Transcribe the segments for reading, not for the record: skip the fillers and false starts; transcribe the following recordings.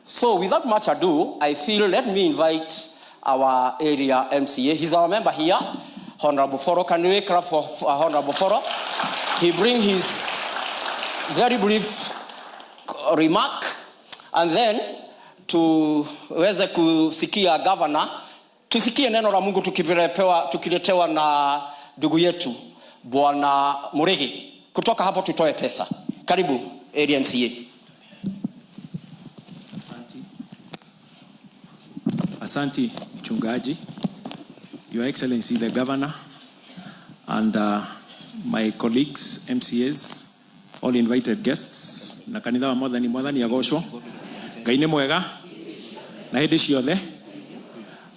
So without much ado, I feel let me invite our area MCA. He's our member here, Honorable Foro. Can we clap for Honorable Foro? He bring his very brief remark and then tuweze kusikia governor, tusikie neno la Mungu tukiletewa, tukiletewa na ndugu yetu Bwana Murigi. Kutoka hapo tutoe pesa. Karibu area MCA. Asanti. Asanti mchungaji, Your Excellency the Governor, and my colleagues, MCAs, all invited guests, na kanitha wa Mwathani, Mwathani agocwo. Ngai nĩ mwega na hĩndĩ ciothe.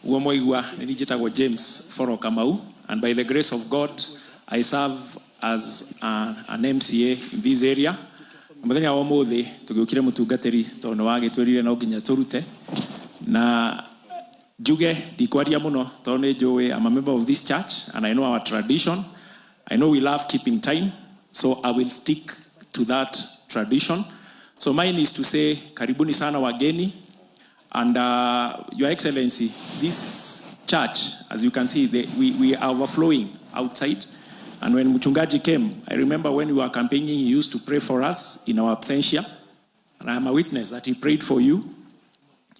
Uguo mwaigua nĩ niĩ njĩtagwo James Foro Kamau, and by the grace of God I serve as an MCA in this area. Mũthenya wa ũmũthĩ tũgĩũkire mũtungatĩri tondũ nĩ wagĩtwĩrire no nginya tũrute na njuge ndikwaria mũno tondũ nĩ njũĩ I'm a member of this church and I know our tradition. I know we love keeping time, so I will stick to that tradition. So mine is to say karibuni sana wageni. And Your Excellency, this church, as you can see, we are overflowing outside. And when Mchungaji came, I remember when we were campaigning, he used to pray for us in our absentia. And I am a witness that he prayed for you.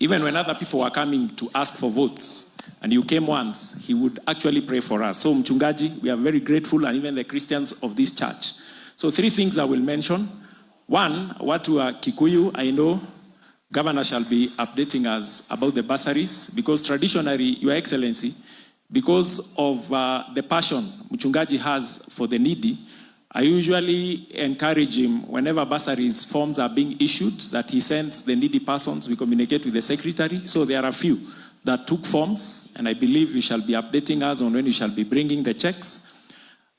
Even when other people were coming to ask for votes, and you came once, he would actually pray for us. So, Mchungaji, we are very grateful, and even the Christians of this church. So, three things I will mention. One, watu wa Kikuyu, I know Governor shall be updating us about the bursaries, because traditionally, Your Excellency, because of the passion Mchungaji has for the needy, I usually encourage him whenever bursaries forms are being issued that he sends the needy persons. We communicate with the secretary. So there are a few that took forms, and I believe you shall be updating us on when you shall be bringing the checks.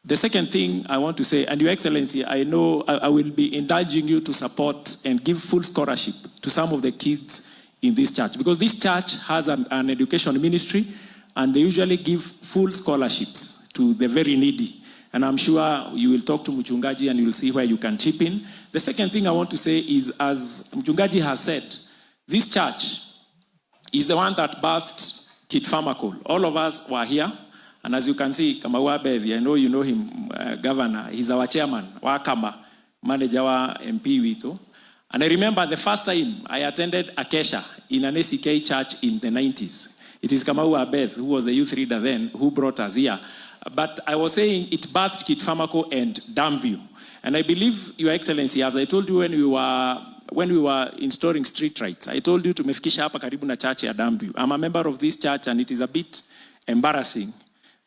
The second thing I want to say, and Your Excellency, I know I will be indulging you to support and give full scholarship to some of the kids in this church, because this church has an education ministry, and they usually give full scholarships to the very needy. And I'm sure you will talk to Mchungaji and you will see where you can chip in. The second thing I want to say is, as Mchungaji has said, this church is the one that birthed Kit Pharmacal. All of us were here. And as you can see, Kamau Bethi, I know you know him, Governor. He's our chairman, Wakama, manager wa MP wito. And I remember the first time I attended a kesha in an ACK church in the 90s. It is Kamau Abeth, who was the youth leader then, who brought us here. But I was saying it birthed Kit Pharmaco and Damview. And I believe, Your Excellency, as I told you when we were installing street lights, I told you tumefikisha hapa karibu na church ya Damview. I'm a member of this church and it is a bit embarrassing.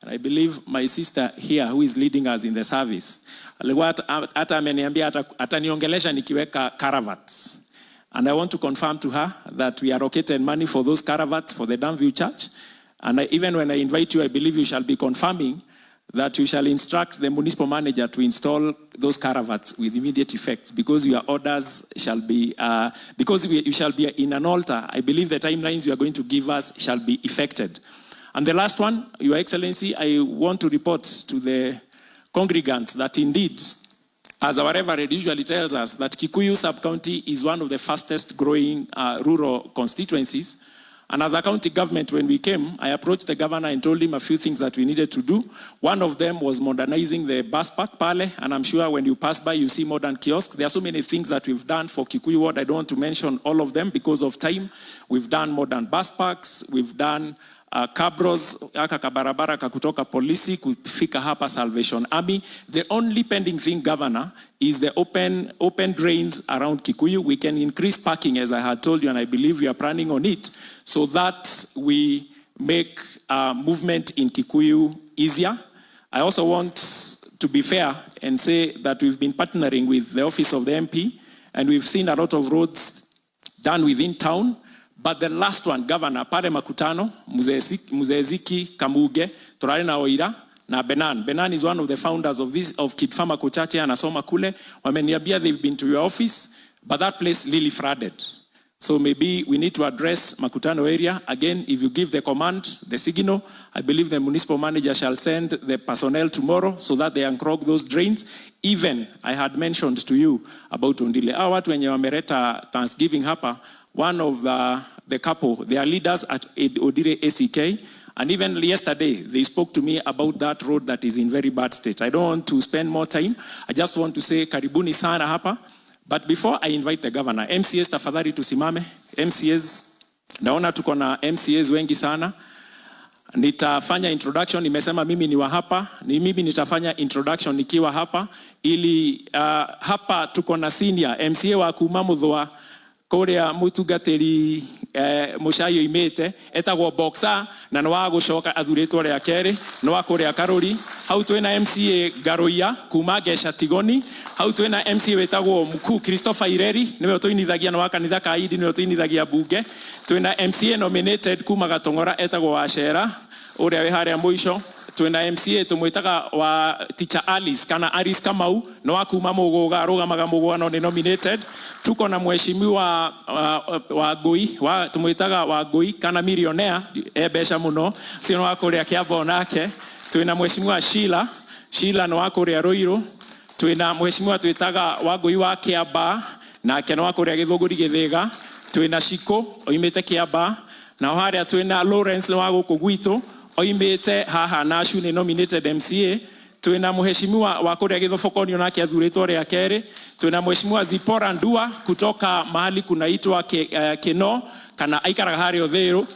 And I believe my sister here who is leading us in the service, alikuwa hata ameniambia ataniongelesha nikiweka caravats. And I want to confirm to her that we allocated money for those caravats for the Damview Church. And even when I invite you, I believe you shall be confirming that you shall instruct the municipal manager to install those caravats with immediate effect, because your orders shall be, because we shall be in an altar. I believe the timelines you are going to give us shall be effected. And the last one, Your Excellency, I want to report to the congregants that indeed, as our Reverend usually tells us, that Kikuyu sub-county is one of the fastest growing rural constituencies. And as a county government, when we came, I approached the governor and told him a few things that we needed to do. One of them was modernizing the bus park, pale, and I'm sure when you pass by, you see modern kiosks. There are so many things that we've done for Kikuyu Ward. I don't want to mention all of them because of time. We've done modern bus parks. We've done cabros, aka kabarabara kakutoka polisi kufika hapa Salvation Army. The only pending thing, Governor, is the open drains around Kikuyu. We can increase parking, as I had told you, and I believe we are planning on it, so that we make movement in Kikuyu easier. I also want to be fair and say that we've been partnering with the office of the MP, and we've seen a lot of roads done within town. But the last one, Governor, pale Makutano, Mzee Ziki Kamuge, turare na Oira, na Benan. Benan is one of the founders of Kit Pharmaco Church, anasoma kule. Wameniambia they've been to your office, but that place really flooded. So maybe we need to address Makutano area. Again, if you give the command, the signal, I believe the municipal manager shall send the personnel tomorrow so that they unclog those drains. Even I had mentioned to you about Ondile. Hawa watu wenye wameleta Thanksgiving hapa. One of the couple, they are leaders at Odire ACK. And even yesterday, they spoke to me about that road that is in very bad state. I don't want to spend more time. I just want to say karibuni sana hapa. But before I invite the governor, MCAs, tafadhali tusimame. MCAs, naona tuko na MCAs wengi sana. Nitafanya introduction, nimesema mimi ni wa hapa, ni mimi nitafanya introduction nikiwa hapa ili hapa tuko na senior MCA wa kuma Muthwa kuria mutungatiri Mucai oimite, etagwo Boxer, na nĩ wa gũcoka athuritwo rĩa kerĩ, nĩ wa kũrĩa Karũri. Hau twĩna MCA Ngaruiya kuma Ngeca Tigoni. Hau twĩna MCA wĩtagwo Mkuu Christopher Ireri, nĩwe ũtũinithagia, nĩ wa kanitha ka Idi, nĩwe ũtũinithagia bunge. Twĩna MCA nominated kuma Gatong'ora, etagwo Wacera, ũrĩa wĩ harĩa mũico. Twĩna MCA tũmwĩtaga wa Teacher Alice kana Alice Kamau, nĩ wa kuma Mũgũga, arũgamaga Mũgũga, no nĩ nominated. Tuko na mheshimiwa wa Ngui wa tũmwĩtaga wa Ngui kana millionaire, e mbeca mũno, ũcio nĩ wa kũrĩa Kiambu. Nake twĩna mheshimiwa Sheila. Sheila nĩ wa kũrĩa Ruiru. Twĩna mheshimiwa twĩtaga wa Ngui wa Kiambaa, nake nĩ wa kũrĩa Gĩthũngũri Gĩthĩga. Twĩna Shiko oimĩte Kiambaa, nao harĩa twĩna Lawrence, nĩ wa gũkũ gwitũ, oimĩte haha Nashu, nĩ nominated MCA. Twĩna mheshimiwa wa kũrĩa Gĩthobokonio, nake athurĩtwo rĩa kerĩ. Twĩna mheshimiwa Zipora Ndua kutoka mahali kunaitwa Kino, kana aikaraga harĩa Uthiru.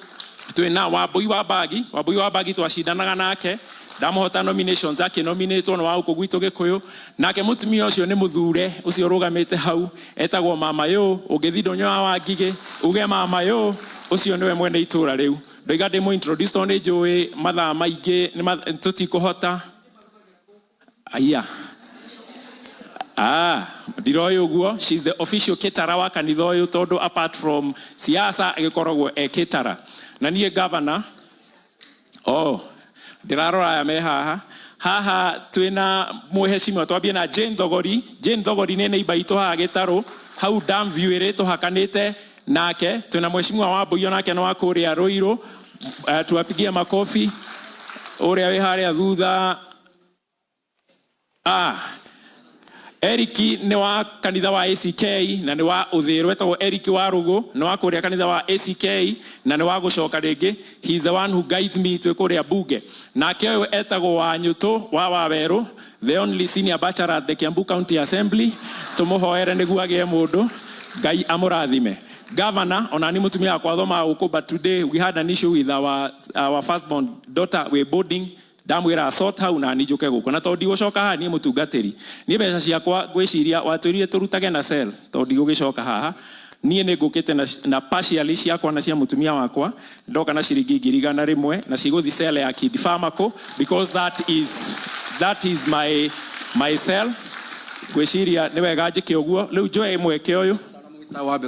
Twĩna Wambui wa Bagi. Wambui wa Bagi twacindanaga nake, ndamuhota nominations, akĩnominatwo, nĩ wa gũkũ gwitũ Gĩkũyũ. Nake mũtumia ũcio nĩ mũthure, ũcio ũrũgamĩte hau etagwo Mama Yũ. Ũngĩthi ndũnyũ wa Wangigĩ uge Mama Yũ, ũcio nĩwe mwene itũra rĩu. Ndoiga ndĩmũ introduce tondũ nĩ njũĩ mathaa maingĩ tũtikũhota. Aya, ah, ndiroĩ ũguo. She's the official caterer wa kanitha ũyũ, tondũ apart from siasa ĩgĩkoragwo e caterer. Na niĩ governor, oh, ndĩrarora aya me haha. Haha twĩna mwĩhecimiwa, twambie na Jane Thogori. Jane Thogori nĩ neighbor itũ haha Gĩtarũ, hau Dam View ĩrĩ tũhakanĩte nake. Twĩna mheshimiwa wa Mbui, nake nĩ wa kũrĩa Ruiru. Tuwapigie makofi. Ũrĩa wĩ harĩa thutha, ah, Eric, nĩ wa kanitha wa ACK na nĩ wa Ũthĩrũ, etagwo Eric wa Rũgũ, nĩ wa kũrĩa kanitha wa ACK na nĩ wa gũcoka rĩngĩ. He is the one who guides me twĩ kũrĩa bunge. Nake ũyũ etagwo Wanyũtũ wa Wawerũ, the only senior bachelor at the Kiambu County Assembly. Tũmũhoere nĩguo agĩe mũndũ. Ngai amũrathime. Governor, ona ni mũtumia wakwa athomaga gũkũ, but today we had an issue with our firstborn daughter we boarding. Ndamwĩra sort hau na ni njũke gũkũ, na tondũ ndigũcoka haha niĩ mũtungatĩri, niĩ mbeca ciakwa ngwĩciria watwĩrire tũrutage na cell, tondũ ndigũgĩcoka haha niĩ nĩ ngũkĩte na partially ciakwa na cia mũtumia wakwa. Ndoka na ciringi 100,000 na cigũthi cell ya Kid Pharmaco, because that is my cell. Ngwĩciria nĩ wega njĩke ũguo. Rĩu njoe mweke ũyũ. Wambe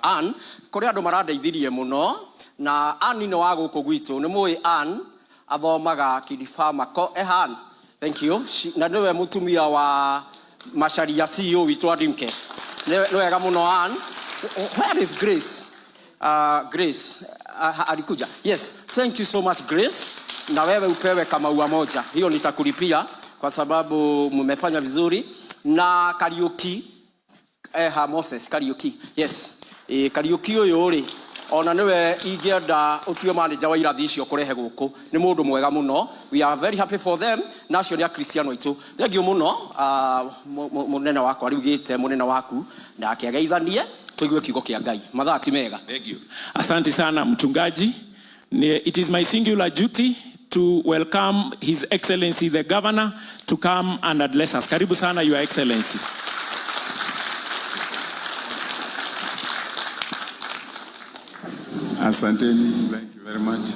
Ann, kũrĩ andũ marandeithirie mũno, na Ann nĩ wa gũkũ gwitũ, nĩ mũĩ Ann athomaga Kidipharmaco. Eh, Ann, thank you. Na nĩwe mũtumia wa Macharia, CEO witũ wa Dreamcase. Nĩ wega mũno, Ann. Where is Grace? Grace alikuja. Yes, thank you so much, Grace. Na wewe upewe kamaua moja, hiyo nitakulipia kwa sababu mmefanya vizuri. Na Kariuki, ha Moses Kariuki, yes. Kariuki ũyũ rĩ, ona nĩwe ingĩenda ũtue manager wa irathi icio kũrehe gũkũ, nĩ mũndũ mwega mũno. We are very happy for them, na acio nĩ akristiano aitũ. Thank you mũno. Mũnene wakwa, rĩu gĩte mũnene waku nake ageithanie, tũigue kiugo kĩa Ngai. Mathaa ti mega. Thank you. Asante sana, mchungaji. It is my singular duty to welcome His Excellency the Governor to come and address us. Karibu sana, Your Excellency. Asanteni, thank you very much.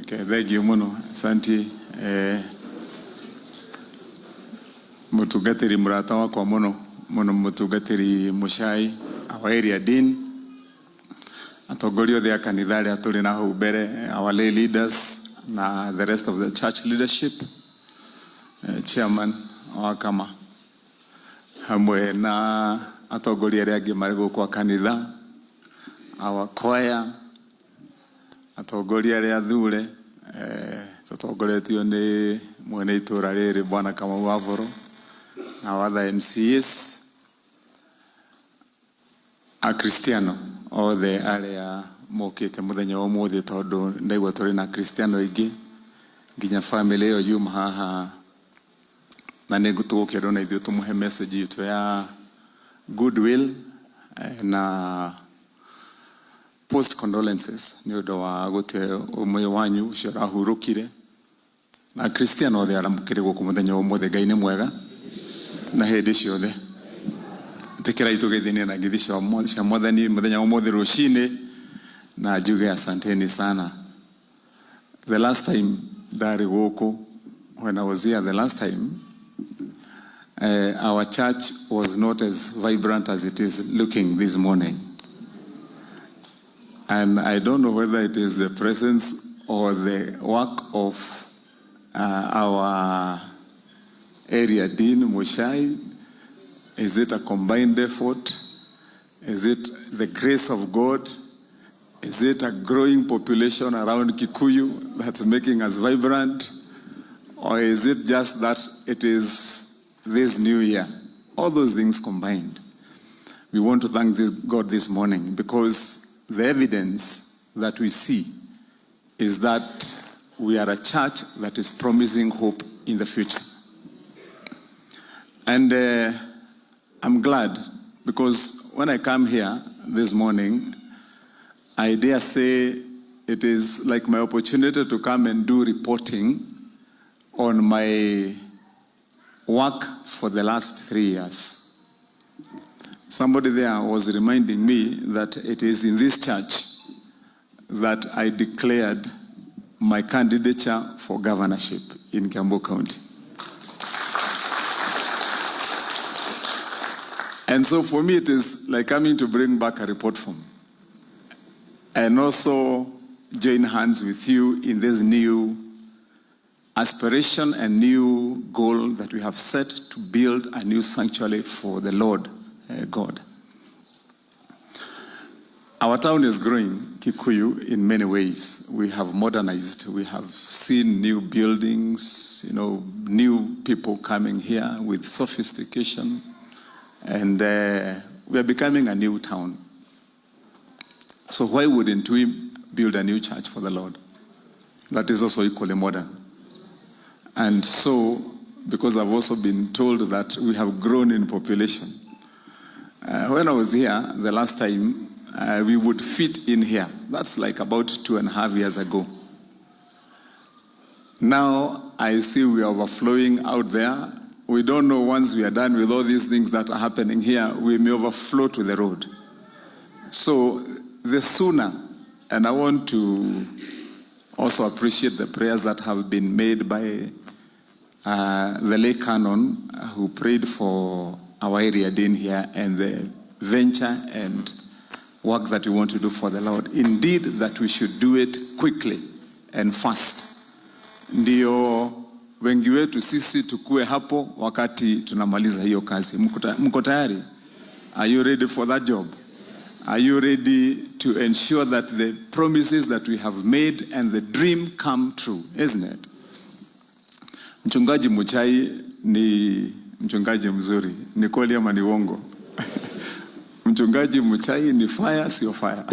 Okay, thank you muno. Asante, mutungatiri murata wakwa muno muno, mutungatiri Mucai, our area dean, atongoria othe a kanitha arĩa tũrĩ na hau mbere, our lay leaders na the rest of the church leadership, chairman wa kama hamwe na atongoria arĩa angĩ marĩ gũkũ a kanitha, our choir, atongoria arĩa athure, tũtongoretio nĩ mwene itũra rĩrĩ, Bwana Kamau wa Boro, na other MCAs. Akristiano othe arĩa mokĩte mũthenya wa ũmũthĩ, tondũ ndaigua tũrĩ na Akristiano aingĩ nginya family ĩyo yuma haha, na nĩ tũgũkĩrwo na ithuĩ tũmũhe message itũ ya goodwill na post condolences nĩ ũndũ wa gũte ũmwe wanyu ũcio ũrahurũkire, na Akristiano othe arĩa mũkĩrĩ gũkũ mũthenya wa ũmũthĩ. Ngai nĩ mwega na hĩndĩ ciothe. Tĩkĩrai tũgeithanie na ngeithi cia Mwathani mũthenya wa ũmũthĩ rũcinĩ, na njuge asanteni sana. The last time ndarĩ gũkũ, when I was here the last time, our church was not as vibrant as it is looking this morning. And I don't know whether it is the presence or the work of our area dean, Mushai. Is it a combined effort? Is it the grace of God? Is it a growing population around Kikuyu that's making us vibrant? Or is it just that it is this new year? All those things combined. We want to thank God this morning because the evidence that we see is that we are a church that is promising hope in the future. And I'm glad because when I come here this morning, I dare say it is like my opportunity to come and do reporting on my work for the last 3 years. Somebody there was reminding me that it is in this church that I declared my candidature for governorship in Kiambu County. And so for me, it is like coming to bring back a report form and also join hands with you in this new aspiration and new goal that we have set to build a new sanctuary for the Lord God. Our town is growing, Kikuyu, in many ways. We have modernized. We have seen new buildings, new people coming here with sophistication, and we are becoming a new town. So why wouldn't we build a new church for the Lord? That is also equally modern. And so, because I've also been told that we have grown in population. When I was here the last time, we would fit in here. That's like about 2.5 years ago. Now I see we are overflowing out there. We don't know, once we are done with all these things that are happening here, we may overflow to the road. So the sooner, and I want to also appreciate the prayers that have been made by the lay canon who prayed for our area dean here and the venture and work that we want to do for the Lord. Indeed, that we should do it quickly and fast. Ndio wengi wetu sisi tukue hapo wakati tunamaliza hiyo kazi. Mko tayari? Are you ready for that job? Are you ready to ensure that the promises that we have made and the dream come true, isn't it? Mchungaji Muchai ni mchungaji mzuri. Ni kweli ama ni uongo? Mchungaji Muchai ni fire, sio fire?